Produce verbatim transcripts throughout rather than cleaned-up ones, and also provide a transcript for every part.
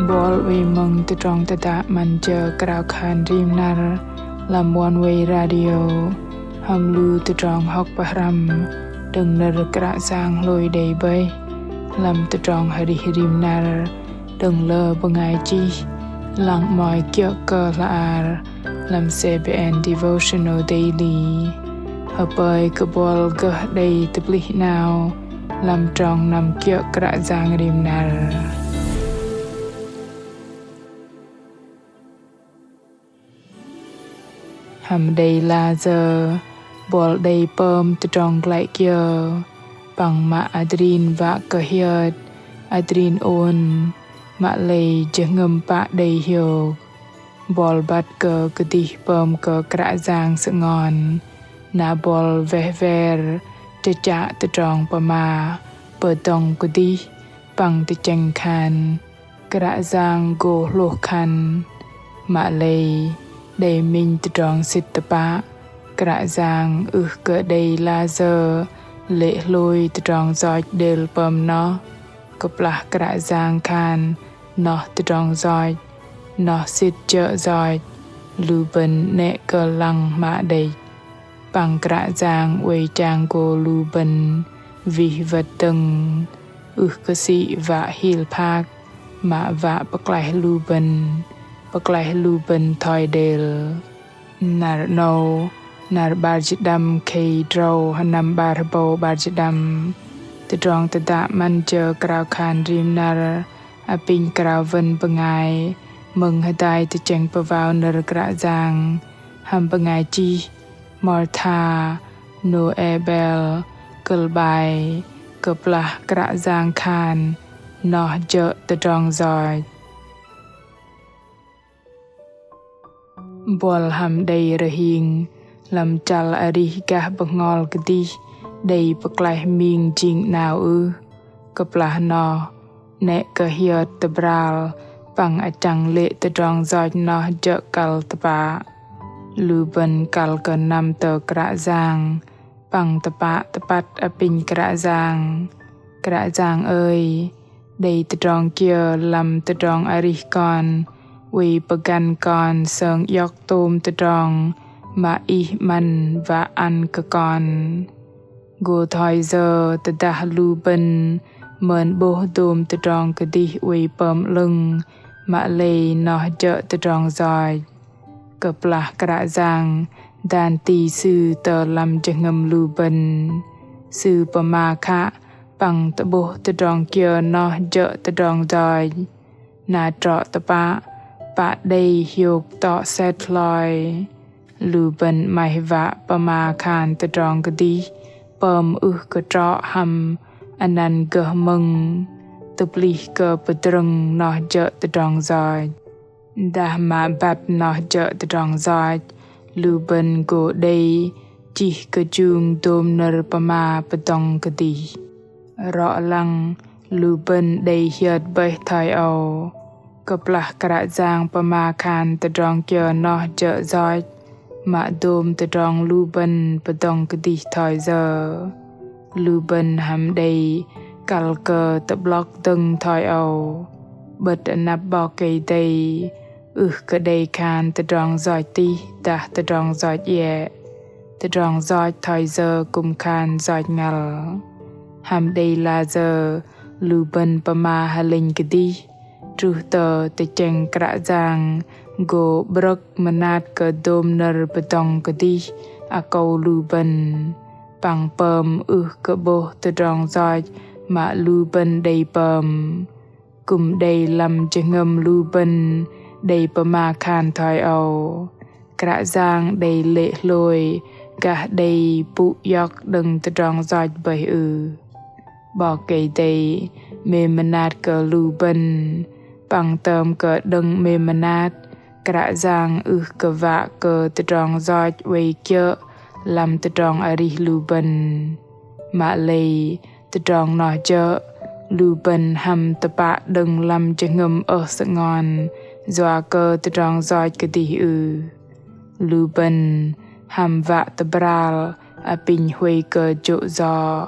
Bol wei mơ̆ng tơdrong tơdă 'Măn Jơ Krao Khan Rim Năr lăm One Way Radio hăm lu tơdrong hŏk pơhrăm đơ̆ng nơ̆r Kră Yang hlôi đei bơih lăm tơdrong arih rim năr đơ̆ng lơ bơngai chih lăng 'mơ̆i kiơ̆ kơ hla bơar lăm C B N Devotional Daily. Hơpơi kơ bol gơh đei tơplih 'nao lăm trong năm kiơ̆ Kră Yang rim năr. Hăm đei lah sơ̆ bol đei pơm tơdrong glăi kiơ păng mă adrin wă kơ hiơt, adrin ôn, mă lei jơhngơ̆m pă đei hiôk. Bol băt kơ kơdih pơm kơ Kră Yang sơngon, na bol weh wer chơchă tơdrong pơma pơdŏng kơdih păng tơchĕng khan Kră Yang gô hlôh khăn. Mă lei đei minh tơdrong sĭt tơpă, Kră Yang ưh kơ đei lah sơ̆ lê̆ hlôi tơdrong yoch đêl pơm noh. Kơplah Kră Yang khan noh tơdrong yoch, noh sĭt jơ̆ yoch, lu bơ̆n 'nĕ kơ lăng hmă đĕch. Păng Kră Yang oei chang gô lu bơ̆n wih wơ̆t dơ̆ng, ưh kơ sĭ wă hil phak, mă wă pơklaih lu bơ̆n, pơklaih lu bơ̆n thoi đêl. Năr 'nâu, năr 'bar jĭt đăm khei drâu, sơnăm 'bar hơbâu 'bar jĭt đăm. Tơdrong tơdă 'Măn Jơ Krao Khan Rim Năr apinh krao wơ̆n bơngai mơ̆ng hơdai tơchĕng pơwao nơ̆r Kră Yang hăm bơngai chih Martha Noebel, kơ̆l 'bai Kơplah Kră Yang khan noh jơ̆ tơdrong yoch. Bol hăm đei rơhing lăm chăl arih gah bơhngol kơdih đei pơklaih ming jing 'nao ưh? Kơplah noh 'nĕ kơ hiơt tơbral păng achăng lê̆ tơdrong yoch noh jơ̆ kăl tơpă. Lu bơ̆n kăl kơ năm tơ Kră Yang păng tơpă tơpăt apinh Kră Yang: Kră Yang ơi, đei tơdrong kiơ lăm tơdrong arih kon oei pơgăn kon sơng iŏk tôm tơdrong mă Ih 'măn wă ăn kơ kon? Gô thoi yơ tơdah lu bơ̆n mơn 'bôh dôm tơdrong kơdih oei pơm 'lơ̆ng mă lei noh jơ̆ tơdrong yoch? Kơplah Kră Yang dan ti Sư tơ lăm jơhngơ̆m lu bơ̆n, Sư pơma khă păng tơ'bôh tơdrong kiơ noh jơ̆ tơdrong yoch. Na trŏ tơpă, pă đei hiôk tŏ sĕt hloi. Lu bơ̆n 'maih wă pơma khan tơdrong kơdih pơm ưh kơ trŏ hăm anăn gơh mơ̆ng, tơplih kơ pơdrơ̆ng noh jơ̆ tơdrong yoch. Dah mă băt noh jơ̆ tơdrong yoch, lu bơ̆n gô đei chih kơjung dôm nơ̆r pơma pơdŏng kơdih. Rŏ lăng lu bơ̆n đei hiơt bơih thoi âu. Kơplah Kră Yang pơma khan tơdrong kiơ noh jơ̆ yoch, mă dôm tơdrong lu bơ̆n pơdŏng kơdih thoi yơ? Lu bơ̆n hăm đei kăl kơ tơ'blŏk dơ̆ng thoi âu. 'Bơ̆t anăp 'Bok Kei-Dei ưh kơ đei khan tơdrong yoch tih dah tơdrong yoch iĕ. Tơdrong yoch thoi yơ kư̆m khan yoch ngăl. Hăm đei lah sơ̆ lu bơ̆n pơma hơlĕnh kơdih truh tơ tơchĕng Kră Yang gô 'brơ̆k mơnat kơ dôm nơ̆r pơdŏng kơdih akâu lu bơ̆n, păng pơm ưh kơ 'bôh tơdrong yoch mă lu bơ̆n đei pơm. Kư̆m đei lăm jơhngơ̆m lu bơ̆n đei pơma khan thoi âu: Kră Yang đei lê̆ hlôi gah đei pŭ iŏk đơ̆ng tơdrong yoch bơih ưh? 'Bok Kei-Dei 'mêm mơnat kơ lu bơ̆n, păng tơm kơ đơ̆ng 'mêm mơnat, Kră Yang ưh kơ wă kơ tơdrong yoch oei kiơ̆ lăm tơdrong arih lu bơ̆n. Mă lei tơdrong noh jơ̆, lu bơ̆n hăm tơpă đơ̆ng lăm jơhngơ̆m ơh sơngon yua kơ tơdrong yoch kơdih ưh? Lu bơ̆n hăm wă tơbral apinh huay kơ jô̆ yo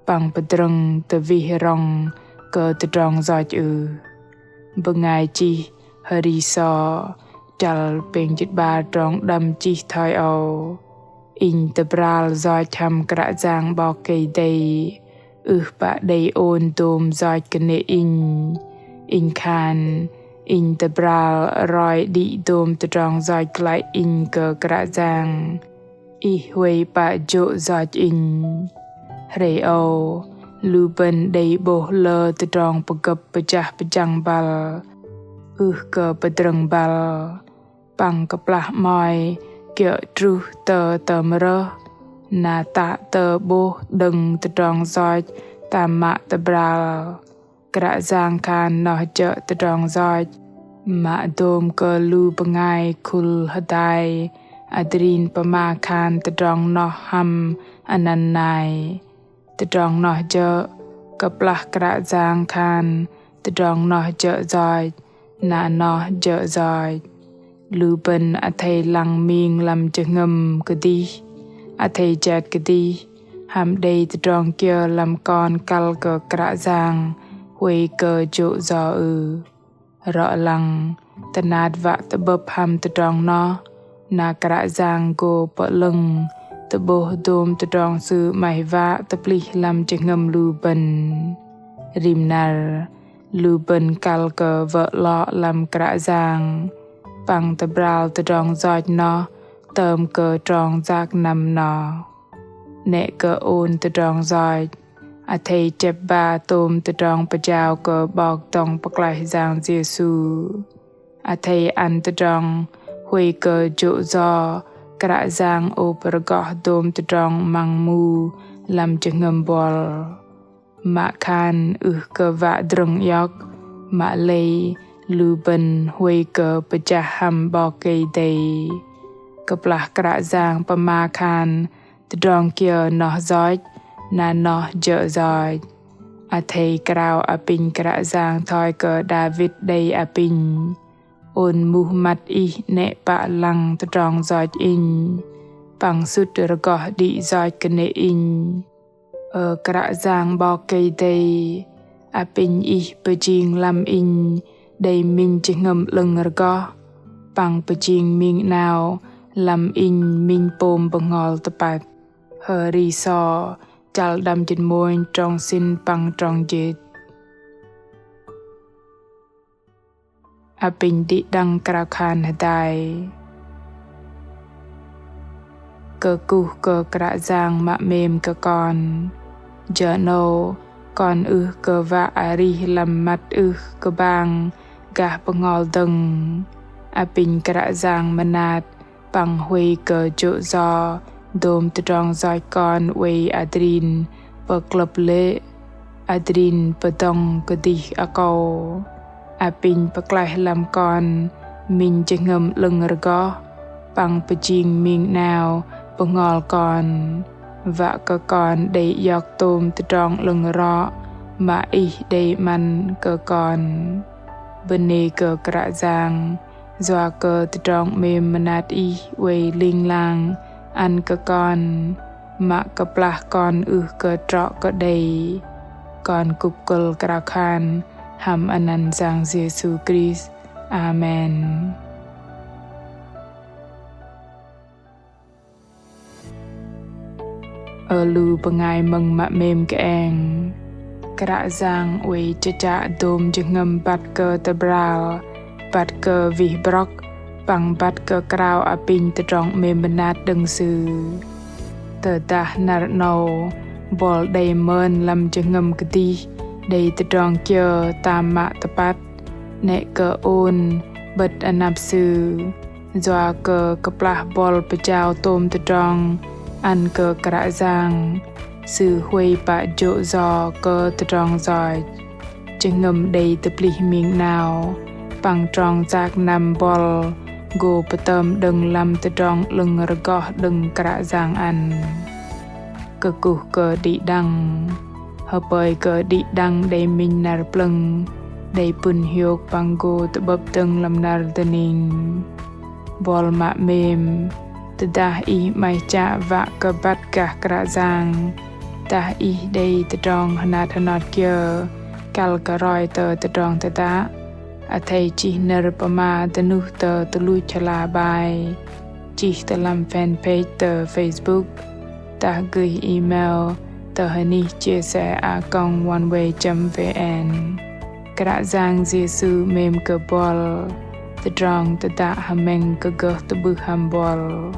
păng pơdrơ̆ng tơwih rŏng kơ tơdrong yoch ưh? Bơngai chih Hri Sô, chăl pêng jĭt 'bar, trong đăm chih thoi âu: Inh tơbral yoch hăm Kră Yang 'Bok Kei-Dei, ưh pă đei ôn dôm yoch kơnê̆ inh. Inh khan, inh tơbral roi đĭ dôm tơdrong yoch glăi inh kơ Kră Yang. Ih huay pă jô̆ yoch inh. Hrei âu, lu bơ̆n đei 'bôh lơ tơdrong pơgơ̆p pơjah pơjăng băl, ưh kơ pơdrơ̆ng băl. Păng kơplah 'mơ̆i kiơ̆ truh tơ tơm rơh, na tă tơ 'bôh đơ̆ng tơdrong yoch tam mă tơbral. Kră Yang khan noh jơ̆ tơdrong yoch, mă dôm kơ lu bơngai khul hơdai adrin pơma khan tơdrong noh hăm anăn nai. Tơdrong noh jơ̆, kơplah Kră Yang khan tơdrong noh jơ̆ yoch, na noh jơ̆ yoch. Lu bơ̆n athei lăng ming lăm jơhngơ̆m kơdih, athei jet kơdih, hăm đei tơdrong kiơ lăm kon kăl kơ Kră Yang huay kơ jô̆ yo ưh. Rŏ lăng, tơnat wă tơ'bơ̆p hăm tơdrong noh, na Kră Yang gô pơ'lơ̆ng tơ'bôh dôm tơdrong Sư 'maih wă tơplih lăm jơhngơ̆m lu bơ̆n. Rim năr, lu bơ̆n kăl kơ wơ̆ 'lŏ lăm Kră Yang, păng tơbral tơdrong yoch noh tơm kơ trong yak năm noh. 'Nĕ kơ ôn tơdrong yoch, athei chĕp ba tôm tơdrong pơjao kơ 'Bok dŏng pơklaih Yang Yêsu. Athei ăn tơdrong huay kơ jô̆ yo Kră Yang ôp rơgoh dôm tơdrong măng mu lăm jơhngơ̆m buăl. Mă khan ưh kơ wă drơ̆ng iŏk, mă lei lu bơ̆n huay kơ pơjah hăm 'Bok Kei-Dei. Kơplah Kră Yang pơma khan tơdrong kiơ noh yoch, na noh jơ̆ yoch. Athei krao apinh Kră Yang thoi kơ Đavit đei apinh: Ôn muh măt Ih 'nĕ pă lăng tơdrong yoch inh, păng sŭt rơgoh đĭ yoch kơnê̆ inh. Ơ Kră Yang 'Bok Kei-Dei, apinh Ih pơjing lăm inh đei minh jơhngơ̆m 'lơ̆ng rơgoh, păng pơjing ming 'nao lăm inh minh pôm bơhngol tơpăt. Hri Sô, chăl đăm jĭt mônh, trong sĭn păng trong jĭt. Apinh đĭ đăng krao khan hơdai. Kơkuh kơ Kră Yang mă 'mêm kơ kon. Jơ 'nâu, kon ưh kơ wă arih lăm măt ưh kơ bang gah bơhngol dơ̆ng. Apinh Kră Yang mơnat păng huay kơ jô̆ yo dôm tơdrong yoch kon oei adrin pơklơ̆p lê̆, adrin pơdŏng kơdih akâu. Apinh pơklaih lăm kon minh jơhngơ̆m 'lơ̆ng rơgoh, păng pơjing ming 'nao bơhngol kon, wă kơ kon đei iŏk tôm tơdrong 'lơ̆ng rŏ mă Ih đei 'măn kơ kon. Bơnê kơ Kră Yang, yua kơ tơdrong 'mêm mơnat Ih oei ling lang ăn kơ kon, mă kơplah kon ưh kơ trŏ kơ đei. Kon kŭp kơ̆l krao khan hăm anăn Yang Yêsu Krist. Amen. Ơ lu bơngai mơ̆ng mă 'mêm kơeng. Kră Yang oei chơchă dôm jơhngơ̆m băt kơ tơbral, băt kơ wih brŏk, păng băt kơ krao apinh tơdrong 'mêm mơnat đơ̆ng Sư. Tơdah năr 'nâu, buăl đei mơn lăm jơhngơ̆m kơdih, đei tơdrong kiơ tam mă tơpăt, 'nĕ kơ ôn 'bơ̆t anăp Sư. Yua kơ kơplah buăl pơjao tôm tơdrong ăn kơ Kră Yang, Sư huay pă jô̆ yo kơ tơdrong yoch. Jơhngơ̆m đei tơplih ming 'nao, păng trong yak năm buăl gô pơtơm đơ̆ng lăm tơdrong 'lơ̆ng rơgoh đơ̆ng Kră Yang ăn. Kơkuh kơ đĭ đăng. Hơpơi kơ đĭ đăng đei minh năr plơ̆ng, đei pŭn hiôk păng gô tơ'bơ̆p dơ̆ng lăm năr dơning. Buăl mă 'mêm, tơdah ih 'maih chă wă kơ băt gah Kră Yang, dah ih đei tơdrong hơnat hơnot kiơ kăl kơ roi tơ tơdrong tơdă, Athei chih nơ̆r pơma dơnuh tơ tơluch hla bơar, chih tơ lăm fanpage tơ Facebook, dah gơih email tơ hơnih chia sẻ a còng oneway chấm vn. Kră Yang Yêsu 'mêm kơ buăl. Tơdrong tơdă hơmĕng kơ gơh tơ'bưh hăm buăl.